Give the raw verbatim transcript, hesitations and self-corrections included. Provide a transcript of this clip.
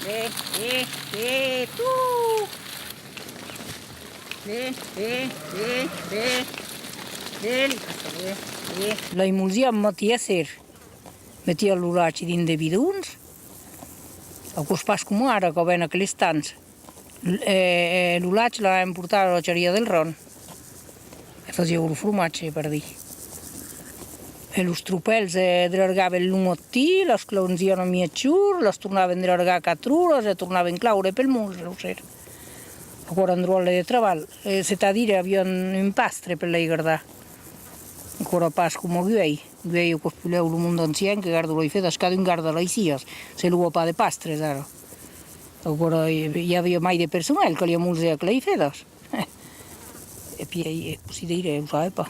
Eh, eh, eh, tu! Ven, ven, ven, ven. Ven, passa, ven, ven. Las molziam matin e ser. Metiam lo lach dins de bidons. Aquò's pas coma ara, que ven aqueles tancs. L-, eh, eh, lo lach l'anavan portar a la lachariá del Ròn. E fasián lo fromatge, per dire. E los tropèls, eh, delargavan lo matin, las claunzián a miègjorn, las tornavan delargar a quatre oras e tornavan claure pel molze lo ser. Aquò èra un dròlle de trabalh, eh, c'est-à-dire avián un pastre per las gardar. Aquò èra pas coma uèi. Uèi aquò's puslèu lo monde ancian que garda las fedas, cadun garda las siás, se lòga pas de pastres ara. Aquò èra, i aviá mai de personal, caliá molzar aquelas fedas. E pièi, eh, cossí dire, o sabe pas.